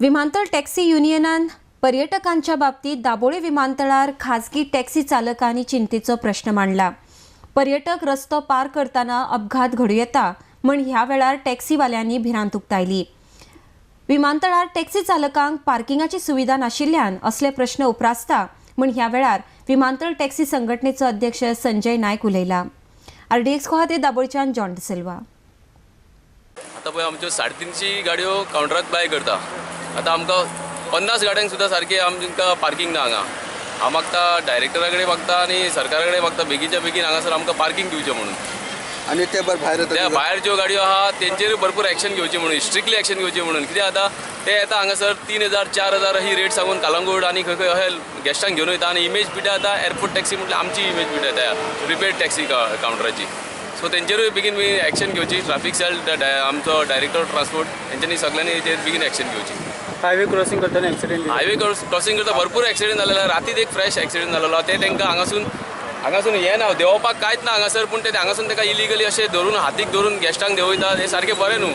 विमानतळ टॅक्सी युनियनान पर्यटकांच्या बाबतीत दाबोळी विमानतळार खाजगी टॅक्सी चालकांनी चिंतेचो प्रश्न मांडला. पर्यटक रस्तो पार करताना अपघात घडूं येता म्हण ह्या वेळार टॅक्सीवाल्यांनी भिरांत उक्तायली. विमानतळार टॅक्सी चालकांक पार्किंगाची सुविधा नाशिल्ल्यान असले प्रश्न उप्रासता म्हण ह्या वेळार विमानतळ टॅक्सी संघटनेचो अध्यक्ष संजय नायक उलयला. आरडीएक्स खातीर दाबोळच्यान जॉन डिसिल्वा. आतां पळय, आमच्यो 350 गाडयो कावंटराक बाय करता. आतां आमकां 50 गाडयांक सुद्दां सारकें आमकां पार्कींग ना हांगा. हांव मागता, डायरेक्टरा कडेन मागता आनी सरकारा कडेन मागता, बेगीनच्या बेगीन हांगासर आमकां पार्कींग दिवचें म्हणून. आनी ते भायर भायर त्या भायर ज्यो गाडयो आहा तेंचेरूय भरपूर एक्शन घेवची म्हणून, स्ट्रिक्टली एक्शन घेवची म्हणून. कित्याक आतां ते येता हांगासर 3000, 4000 ही रेट सांगून कलंगूट आनी खंय खंय अशे गेस्टांक घेवन वयता आनी इमेज पिड्ड्यार जाता. एअरपोर्ट टॅक्सी म्हटल्यार आमची इमेज पिड्ड्यार जाता, प्रिपेड टॅक्सी कावंटराची. सो तेंचेरूय बेगीन बेगीन एक्शन घेवची. ट्राफीक सेल, आमचो डायरेक्टर ट्रान्सपोर्ट, हेंच्यांनी सगळ्यांनी हेचेर बेगीन एक्शन घेवची. हायवे क्रॉसिंग करतना एक्सिडेंट? हायवे क्रॉसिंग करता भरपूर एक्सिडेंट जालेलो. रातीत एक फ्रेश एक्सिडेंट जालेलो. ते तांकां हांगासून हें ना, देंवोवपाक कांयच ना हांगासर, पूण ते हांगासून ताका इलिगली अशें धरून, हातीक धरून गेस्टांक देंवयतात. हें सारकें बरें न्हू.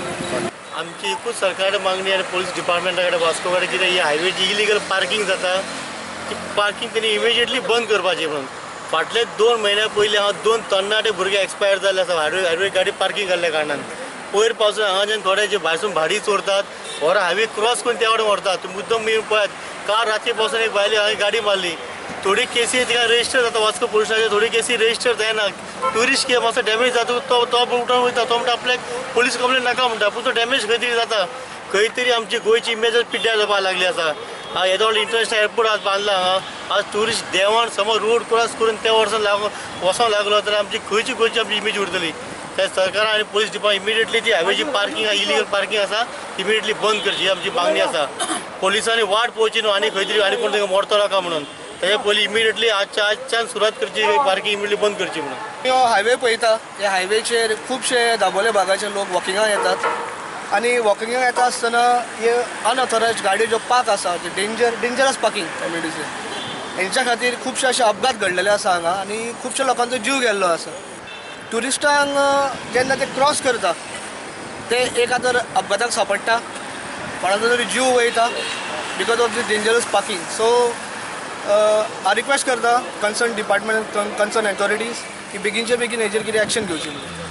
आमची एकूच सरकार मागणी आनी पोलीस डिपार्टमेंटा कडेन, वास्को कडेन, कितें ही हायवेची इलिगल पार्किंग जाता, ती पार्किंग तेणी इमिजिएटली बंद करपाची म्हणून. फाटले 2 म्हयन्या पयलीं हांव दोन तरणाटे भुरगे एक्सपायर जाल्ले आसा हायवे गाडी पार्किंग जाल्ल्या कारणान. पयर पावसान हांगाच्यान थोडे जे भायरसून भाडी चोरतात, व्हर हायवे क्रॉस करून त्या वटेन व्हरतात. तुमी मुद्दम येवन पळयात, काल राती पावसान एक बायले हांवें गाडी मारली. थोडी केसी तिका रजिस्टर जाता वास्को पुलीस स्टेशनाचेर, थोडी केसी रजिस्टर जायना. ट्युरिस्ट कितें मातसो डॅमेज जाता, तो तो उठून वयता. तो म्हणटा आपल्याक पोलीस कंप्लेन नाका म्हणटा, पूण तो डॅमेज खंय तरी जाता. खंय तरी आमची गोंयची इमेज पिड्ड्यार जावपाक लागली आसा. येदो व्हडलो इंटरनॅशनल एअरपोर्ट आज बांदला हांगा, आज ट्युरिस्ट देंवन समज रोड क्रॉस करून त्या वर्सान लागून वचोंक लागलो तर आमची खंयची गोंयची आमची इमेज उरतली? त्या सरकारान आनी पोलीस डिपार्टमेंट इमिडिएटली ती हायवेची पार्किंग, इलिगल पार्किंग आसा, इमिडिएटली बंद करची ही आमची मागणी आसा. पोलिसांनी वाट पळोवची न्हू आनी खंय तरी आनी कोण तांकां मरतलो काय म्हणून. तेच्या पयलीं इमिडिएटली आजच्या आजच्यान सुरवात करची, पार्किंग इमिडिएटली बंद करची म्हणून. हो हायवे पळयता, ह्या हायवेचेर खुबशे दाबोळे भागाचे लोक वॉकिंगाक येतात आनी वॉकिंगाक येता आसतना हे अनऑथरायज गाडयो ज्यो पार्क आसा, डेंजरस पार्किंग कम्युनिटीचे, हेंच्या खातीर खुबशे अशे अपघात घडलेले आसा हांगा आनी खुबशे लोकांचो जीव गेल्लो आसा. ट्युरिस्टांक जेन्ना ते क्रॉस करता ते एका तर अपघाताक सांपडटा, कोणाचो तरी जीव वयता because of this dangerous parking. So हांव रिक्वेस्ट करता कन्सर्न डिपार्टमेंट, कन्सर्न ऑथॉरिटीज की बेगीनचे बेगीन हेजेर कितें एक्शन घेवची म्हणून.